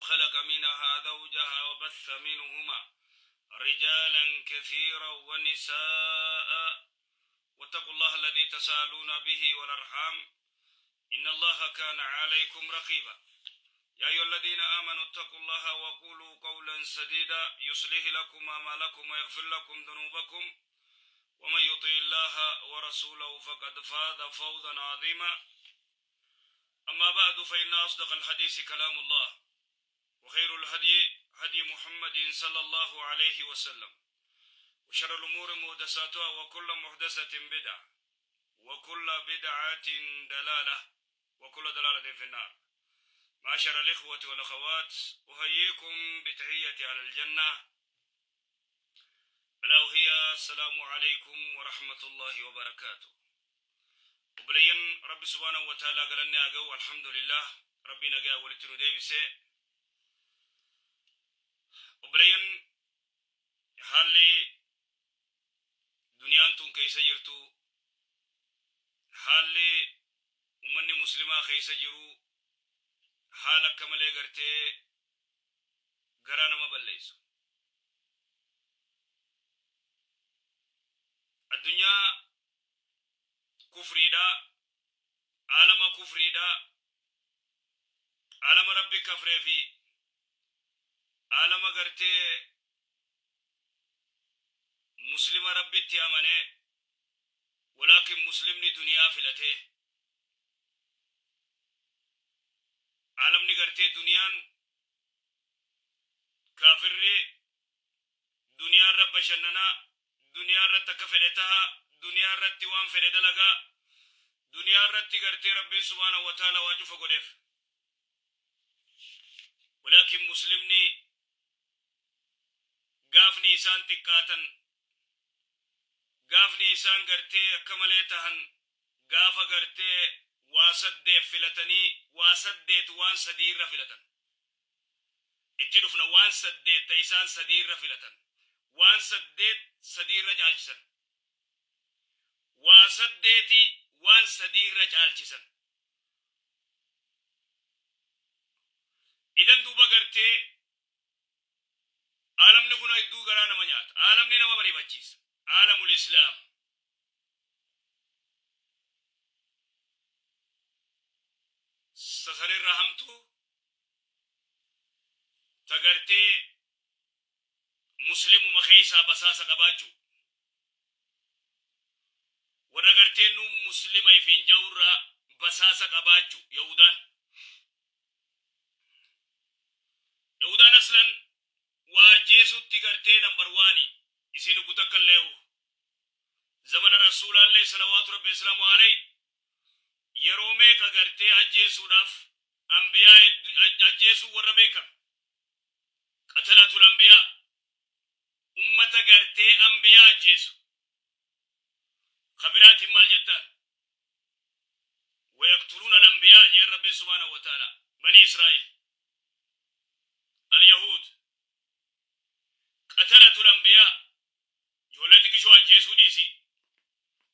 خلق منها زوجها وبث منهما رجالا كثيرا ونساء، واتقوا الله الذي تساءلون به والأرحام، إن الله كان عليكم رقيبا. يا أيها الذين آمنوا اتقوا الله وقولوا قولا سديدا، يصلح لكم أعمالكم ويغفر لكم ذنوبكم، ومن يطع الله ورسوله فقد فاز فوزا عظيما. أما بعد، فإن أصدق الحديث كلام الله، وخير الهدي هدي محمد صلى الله عليه وسلم، وشر الأمور محدثاتها، وكل محدثة بدعة، وكل بدعة دلالة، وكل دلالة في النار. معاشر الإخوة والأخوات، أحييكم بتحية أهل الجنة، ألا وهي السلام عليكم ورحمة الله وبركاته. Obboleeyyan، Rabbi subhaanahu wa ta'aalaa galanni haa ga'u. Alhamdulillah, Rabbi nagaa walitti nu deebise. Obboleeyyan, haalli duniyaan tun keessa jirtu, haalli ummanni muslimaa keessa jiru, haala akka malee gartee garaa nama balleessu. Addunyaa kufriidha, aalama kufriidha, aalama Rabbi kafree fi aalama gartee muslima Rabbitti amanee, walaakin muslimni duniyaa filatee, aalamni gartee duniyaan kaafirri duniyaa irra bashannanaa, duniyaa irratti akka fedhe taha, duniyaa irratti waan fedhe dalagaa, duniyaa irratti gartee Rabbiin subhaanahu wa ta'ala waa cufa godheef, walaakin muslimni gaafni isaan xiqqaatan, gaafni isaan gartee akka malee tahan, gaafa gartee waa saddeet filatanii, waa saddeet waan sadii irra filatan. Itti dhufna, waan saddeet ta isaan sadii irra filatan, waan saddeet sadii irra caalchisan, waa saddeeti waan sadii irra caalchisan. Idan duuba gartee aalamni kun hedduu garaa nama nyaata, aalamni nama bariifachiisa, aalamul islaam. Sasanirra hamtuu ta gartee muslimuma keessaa basaasa qabaachuu, warra gartee nu muslima ifiin ja'urraa basaasa qabaachuu. Yahudaan aslan waa ajjeesutti gartee number one. Isin gutakkallee'u zamana rasuulaallee salawaatu rabbi islaamu alay yeroo meeqa gartee ajjeesuudhaaf, anbiyaa ajjeesuu warra beekame, qatalatul anbiyaa, ummata gartee anbiyaa ajjeesu. Kabiraatiin maal jettaan? ويقتلون الأنبياء jeen Rabbi subhaanahu wa ta'ala. Bani Israa'il, اليهود قتلة الأنبياء. Ijoollee xiqqishoo ajjeesuu dhiisi,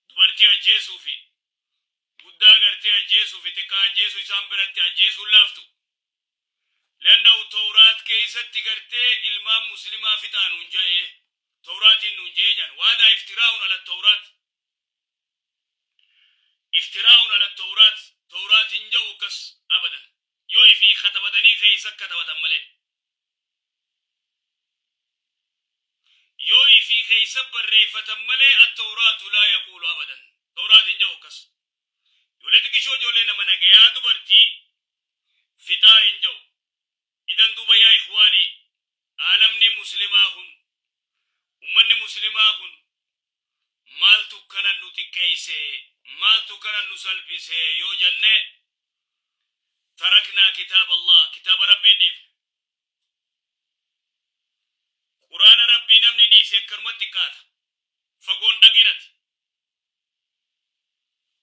dubartii ajjeesuu fi guddaa gartee ajjeesuu fi xiqqaa ajjeesuu isaan biratti ajjeesuun laaftu. Lannahu Tawraat keessatti gartee ilmaan muslimaa fixaa nuun ja'ee, Tawraatiin nuun je'ee jedhan. وهذا افتراء على التوراة، افتراء على التوراة. Tawraatiin ja'u akkas abadan, yoo ifii katabatanii keessa katabatan malee, yoo ifii keessa barreeffatan malee. التوراة لا يقول أبدا. Tawraatiin ja'u akkas. Ijoollee xiqqishoo, ijoollee nama nagayaa, dubartii fixaa hin ja'u. Idan duuba yaa ikhwaanii, aalamni muslimaa kun, ummanni muslimaa kun maaltu kana nu xiqqeeyse, maaltu kana nu salphise yoo jenne, تركنا كتاب الله. Kitaaba Rabbii dhiifne. Quraana Rabbii namni dhiise akkanumatti xiqqaata. Fagoon dhaqinati,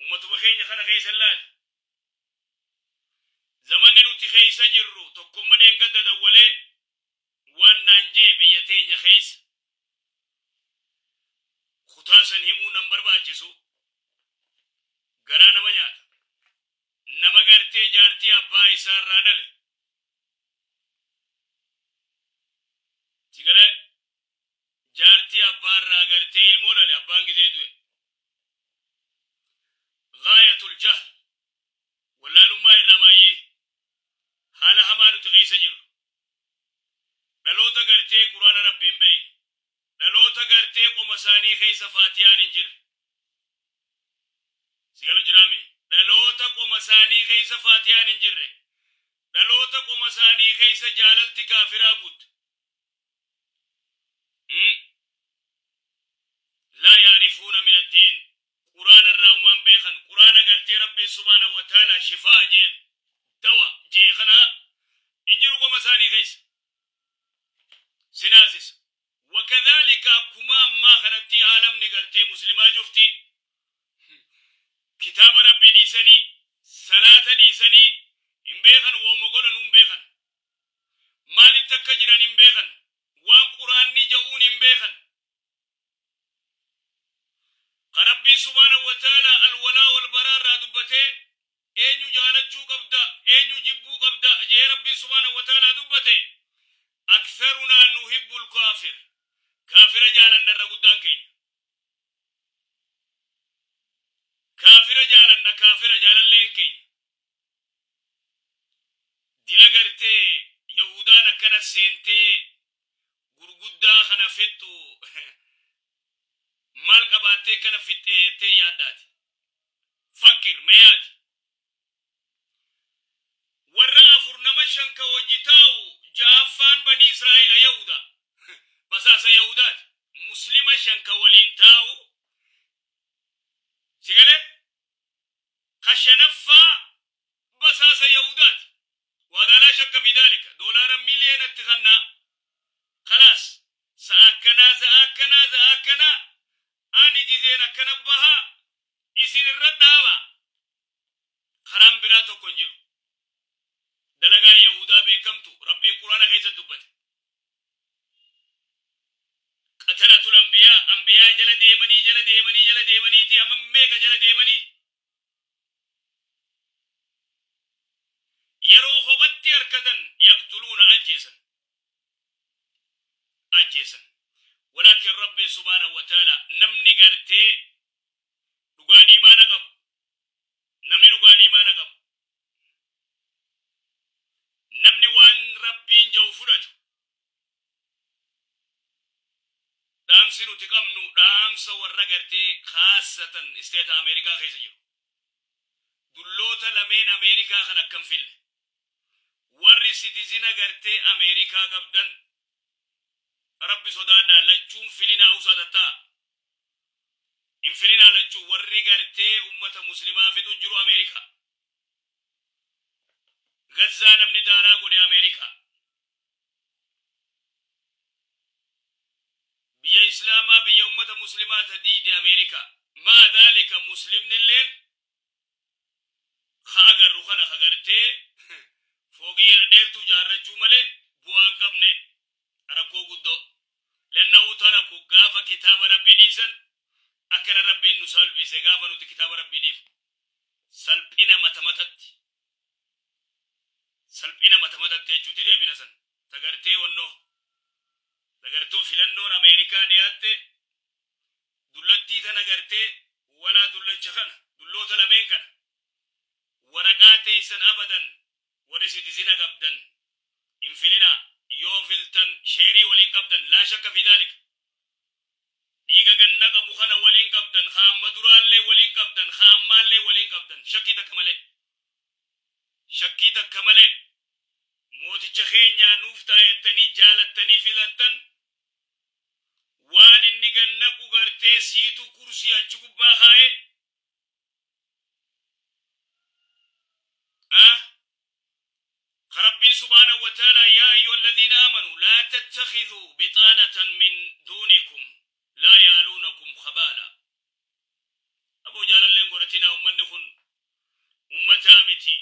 ummatuma keenya kana keessa laali. Zamanni nuti keessa jirru, tokkomma dheengadda dawwalee waan naan jee, biyya teenya keessa kutaa san himuu nan barbaachisu, garaa nama nyaata. Nama gartee jaartii abbaa isaa irraa dhale. Gartee ilmoo dhale abbaan gizee du'e. Gaayatul jahl, wallaalummaa irraa maayyee haala hamaa nuti keessa jirru. Dhaloota gartee Qur'aana Rabbii hin beeyne. Dhaloota gartee qoma isaanii keessa Faatiyaan hin jirre. Si galu jiraami? Dhaloota qoma isaanii keessa Faatiyaan hin jirre. Dhaloota qoma isaanii keessa jaalalti kaafiraa guutte. Laa ya'rifuuna min addiin, Qur'aana irraa homaa hin beekan. Qur'aana gartee Rabbiin subhaanahu wa ta'aalaa shifaa jeen, dawa jee kana hin jiru qoma isaanii keessa. Sinaasisa. Wakadhaalika, akkuma ammaa kanatti aalamni gartee muslimaa cufti kitaaba Rabbii dhiisanii, salaata dhiisanii, hin beekan, wooma godhanuu hin beekan. Maalitti akka jiran hin beekan. Waan Qur'aanni ja'uun hin beekan. Ka Rabbiin subhaanahu wa ta'aalaa al-walaa wal-baraa irraa dubbatee, eenyu jaalachuu qabda, eenyu jibbuu qabda je'ee Rabbiin subhaanahu wa ta'aalaa dubbate, aktharunaa nuhibbul kaafir. Kaafira jaalanna irra guddaan keenya. Kaafira jaalanna, kaafira jaalalleen keenya. Dila gartee Yahudaan akkana seentee gurguddaa kana fixxu maal qabaattee akkana fixxe jettee yaaddaati? Fakkir mee yaadi. Warra afur nama shan ka wajji taa'u, ja'affaan banii Israa'iila, Yahuda. Basaasa Yahudaati. Muslima shan ka waliin taa'u si galee? Ka shanaffaa basaasa Yahudaati. Waadhaa laa shakka fi dhaalika. Doolaara miliyoonatti kannaa. Khalaas. Sa'a akkanaa, za'a akkanaa, za'a akkanaa ani gizeen akkana baha isin irra dhaaba. Karaan biraa tokko hin jiru. Dalagaa Yahudaa beekamtu Rabbiin Qur'aana keessatti dubbate. Qatalatul anbiyaa, anbiyaa jala deemanii, jala deemanii, jala deemaniiti amma meeqa jala deemanii yeroo kophatti harkatan yaqtuluuna, ajjeesan, ajjeesan. Walaakin Rabbiin subhaanahu wa ta'ala, namni gartee dhugaan iimaana qabu, namni dhugaan iimaana qabu, namni waan Rabbiin ja'u fudhatu, dhaamsi nuti qabnu dhaamsa warra gartee khaassatan isteeta Ameerikaa keessa jiru. Dulloota lameen Ameerikaa kan akkam fille. Warri citizen gartee Ameerikaa qabdan, Rabbi sodaadhaa, lachuun filinaa, usaa tattaa. Hin filinaa lachuu, warri gartee ummata muslimaa fixu jiru Ameerikaa. Gazzaa namni daaraa godhe Ameerikaa. Biyya Islaamaa, biyya ummata muslimaa ta diiyde Ameerikaa. Ma'a dhaalika muslimnilleen ka agarru kana ka gartee fooqii dheertuu jaarrachuu malee bu'aa hin qabne, rakkoo guddoo. Lannahu taraku, gaafa kitaaba Rabbii dhiisan akkana Rabbiin nu salphise. Gaafa nuti kitaaba Rabbii dhiifne salphina mata matatti, salphina mata matatti jechuutti deebina. San ta gartee wannoo ta gartoo filannoon Ameerikaa dhiyaatte, dullattii tana gartee walaa dullacha kana, dulloota lameen kana, waraqaa teeysan abadan warri citizen qabdan hin filinaa. Yoo filtan sheerii waliin qabdan, laa shakka fi dhaalika. Dhiiga ganna qabu kana waliin qabdan, ka amma duraallee waliin qabdan, ka ammaallee waliin qabdan, shakkii takka malee, shakkii takka malee. Mooticha keenyaa nuuf ta'a jettanii jaalattanii filattan, waan inni gannaqu gartee siitu kursii achi gubbaa kaa'e. Ah, Rabbiin subhaanahu wa ta'ala, yaa ayyuha alladhiina aamanu laa tattakhidhuu bixaanatan min duunikum laa yaaluunakum khabaala. Aboo, jaalalleen godhatinaa, ummanni kun ummataa miti.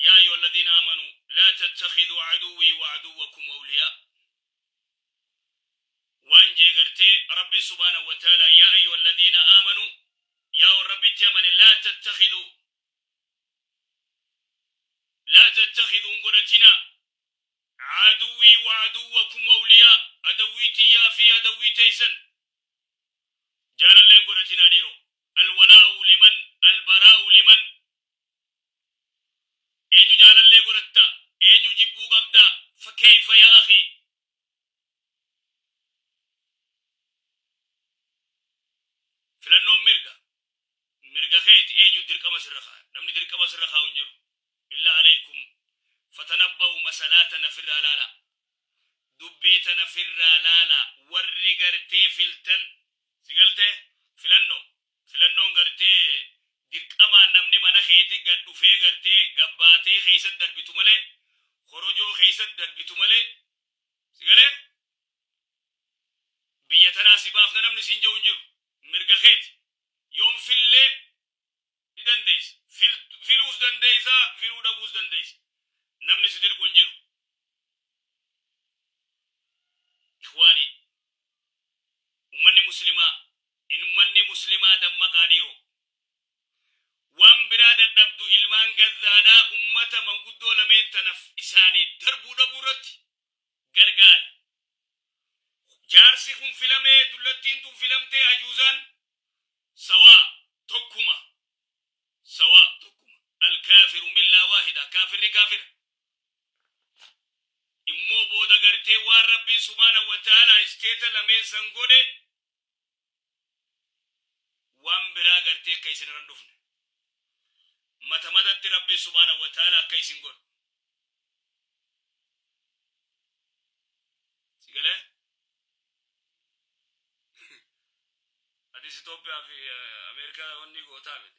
Yaa ayyuha alladhiina aamanu laa tattakhidhuu aduwwii wa aduwwakum awliyaa waan jee gartee Rabbiin subhaanahu wa ta'ala, yaa ayyuha alladhiina aamanu, yaa warra Rabbitti amane, laa tattakhidhuu, laa tattakhidhuu, hin godhatinaa. Aduwwii wa aduwwakum awliyaa, adawwii tiyyaa fi adawwii teeysan jaalallee hin godhatinaa dhiiroo. Alwalaa'u liman, albaraa'u liman. Eenyu jaalallee godhatta? Eenyu jibbuu qabda? Fakeyfa yaa akhii? Filannoon mirga. Mirga keeti eenyu dirqama sirra kaaya? Namni dirqama sirra kaa'u hin jiru. Billah alaykum fatanabba'u masalaa tana firraa laala. Dubbii tana firraa laala. Warri gartee filtan si galtee filannoo. Filannoon gartee dirqamaan namni mana keeti gad dhufee gartee gabbaatee keessatti darbitu malee korojoo keessatti darbitu malee si galee biyya tanaa si baafna namni siin jedhu hin jiru. Mirga keeti. Yoon fillee ni dandeessa. Filuus dandeessa, filuu dhabuus dandeessa. Namni si dirqu hin jiru. Ikhwaanii, ummanni muslimaa, ummanni muslimaa dammaqaa dhiiroo. Waan biraa dadhabdu ilmaan Gazzaadhaa ummata manguddoo lameen tanaf isaanii darbuu dhabuu irratti gargaari. Jaarsi kun filamee, dullattiin tun filamtee ajuuzaan sawaa tokkuma. Sawaa tokkuma. Alkaafiru millaa waahida. Kaafirri kaafira. Immoo booda gartee waan Rabbiin subhaanahu wa ta'aalaa isteeta lameen san godhe waan biraa gartee akka isin irra hin dhufne. Mata matatti Rabbiin subhaanahu wa ta'aalaa akka isin godhu. Si galee? Atis Itoophiyaa fi Ameerikaa wanni gootaa miti.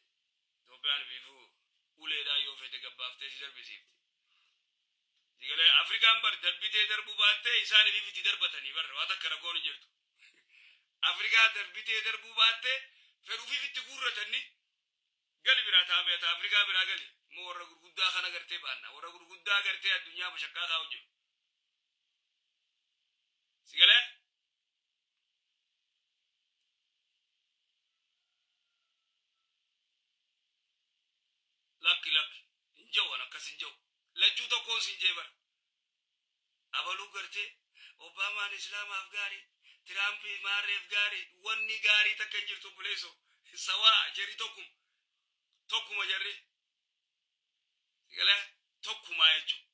Itoophiyaan fiifuu uleedhaan yoo feete gabbaaftee si darbisiifti. Si galee Afrikaan bar darbitee darbuu baattee isaan ifiif itti darbatanii bar waa takka rakkoon hin jirtu. Afrikaa darbitee darbuu baattee fedhuufiif itti guurratanni Gali biraa taa ta Afrikaa biraa gali. Immoo warra gurguddaa kana gartee baanna. Warra gurguddaa gartee addunyaa mashaqqaa kaa'u jiru. Si galee? Lakki lakki. Hin ja'u an akkas hin ja'u. Lachuu tokkoon sin jee bara. Abaluu gartee Obaamaan Islaamaaf gaarii, Tiraampi maarreef gaarii, wanni gaarii takka hin jirtu obboleessoo. Sawaa jarri tokkuma. Tokkuma jarri. Si galee? Tokkumaa jechuudha.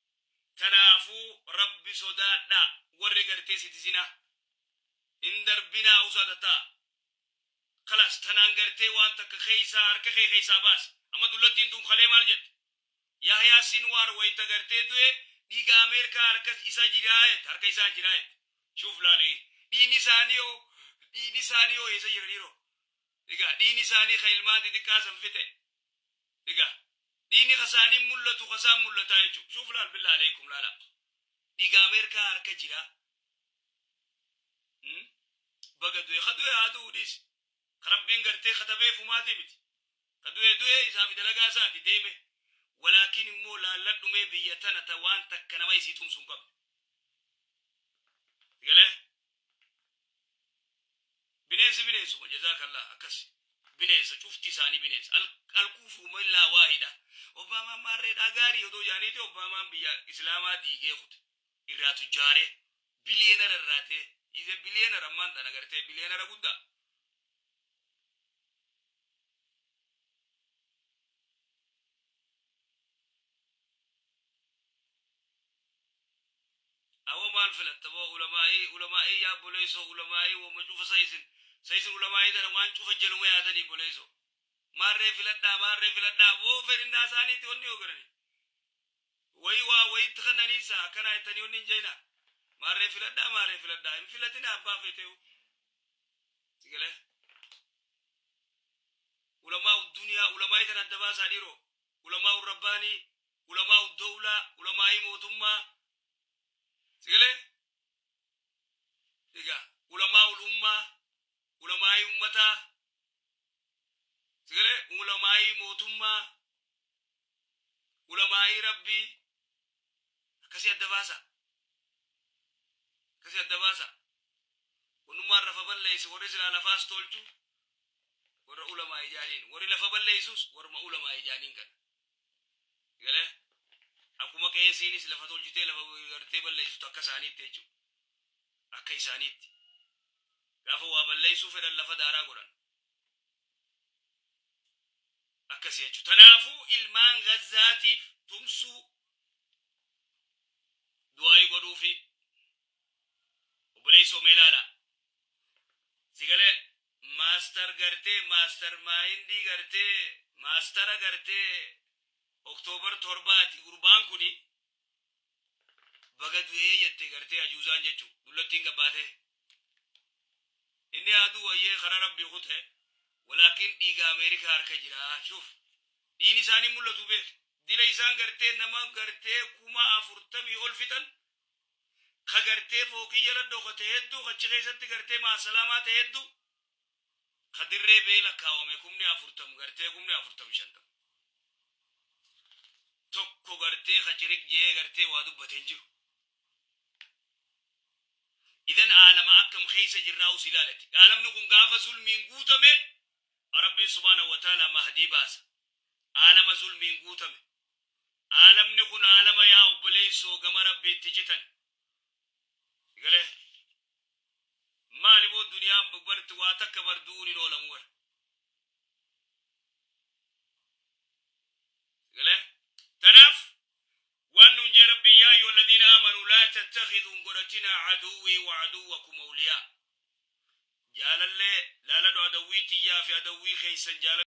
Kanaafuu Rabbi sodaadhaa warri gartee sitizinaa. Hin darbinaa usaa tataa. Kalaas tanaan gartee waan takka keessaa harka kee keessaa baasi. Amma dullattiin tun kalee maal jette? Yahya Sinwar wayta gartee du'e dhiiga Ameerikaa harka isa jiraa jette harka isaa jiraa jette. Shuuf laali dhiigni isaanii hoo dhiigni isaanii hoo eessa jira dhiiroo? Egaa dhiigni isaanii ka ilmaan xixiqqaa san fixe. Egaa dhiigni ka isaanii mul'atu ka isaan mul'ataa jechuudha. Shuuf laal billaa aleekum laala. Dhiiga Ameerikaa harka jira. Baga du'e ka du'e haa du'u dhiisi. Ka Rabbiin gartee katabeef humaatii miti. Ka du'e du'e isaafi dalagaa isaati deeme. Walaakin immoo laalladhu mee biyya tana ta waan takka nama isii tumsu hin qabne. Galee? Bineensi bineensuma jazaakallah akkasi. Bineensa cufti isaanii bineensa. Alkufru millaa waahida. Obaamaan maarreedhaa gaarii odoo jaaniiti Obaamaan biyya Islaamaa diigee kute. Irraa tujjaaree. Biliyeenara irraa ta'e. Is a billionaire ammaan tana gartee biliyeenara guddaa. Awoo maal filatta boo ulamaa'ii ulamaa'ii yaa boleessoo ulamaa'ii woma cufa sa isin sa isin ulamaa'ii tana waan cufa jaluma yaatanii boleessoo maarree filadhaa maarree filadhaa boo fedhinnaa isaaniiti wanni hoogananii Wayii waa wayitti kannanii isaa akkanaa jettanii wanni hin jeinaa. Maarree filadhaa maarree filadhaa hin filatinaa abbaa feeteehu. Si galee? Ulamaa duniyaa ulamaa'ii tana adda baasaa dhiiroo. Ulamaa rabbaanii, ulamaa dowlaa, ulamaa'ii mootummaa. Si galee? Egaa ulamaa ummaa, ulamaa'ii ummataa. Si galee? Ulamaa'ii mootummaa. Ulamaa'ii Rabbii akkasii adda baasaa. Akkasii adda baasaa. Wannummaan rafa balleeyse warri silaa lafaas tolchu warra ulamaa'ii jaaniin. Warri lafa balleeysus warruma ulamaa'ii jaaniin kana. Galee? Akkuma qeesiinis lafa tolchitee lafa gartee balleessitu akka isaaniitti jechuudha. Akka isaaniitti. Gaafa waa balleessuu fedhan lafa daaraa godhan. Akkasii jechuudha. Tanaafuu ilmaan Gazzaatiif tumsuu, du'aayii godhuufi. Obboleessoo, mee ilaala. Sigalee master gartee master mindii gartee mastera gartee October 7ti gurbaan kuni baga du'ee jette gartee ajuuzaan jechu dullattiin gabbaate. Inni aduu wayyee karaa Rabbii kute, walaakin dhiiga Ameerikaa harka jira. Shuf, dhiini isaanii mul'atu beek. Dila isaan gartee nama gartee 40,000 ol fixan, ka gartee fooqii jala dhokate hedduu, kachi keessatti gartee maasalaamaa ta'e hedduu, ka dirree bee lakkaawame 40,000 gartee 40,000 50 tokko gartee ka cirik jee gartee waa dubbateen jiru. Idan aalama akkam keessa jirraa us ilaalati. Aalamni kun gaafa zulmiin guutame, Rabbiin subhaanahu wa ta'ala mahdii baasa. Aalama zulmiin guutame. Aalamni kun aalama, yaa obboleessoo, gama Rabbiitti citan. Galee maali boo duniyaan barti waa takka bar du'uun hin oolamu bar. Galee tanaaf waan nun jee Rabbii: يا أيها الذين آمنوا لا تتخذوا godhatina عدوي وعدوكم أولياء. Jaalallee laaladhu, adawwii tiyyaa fi adawwii keeysan jaalallee.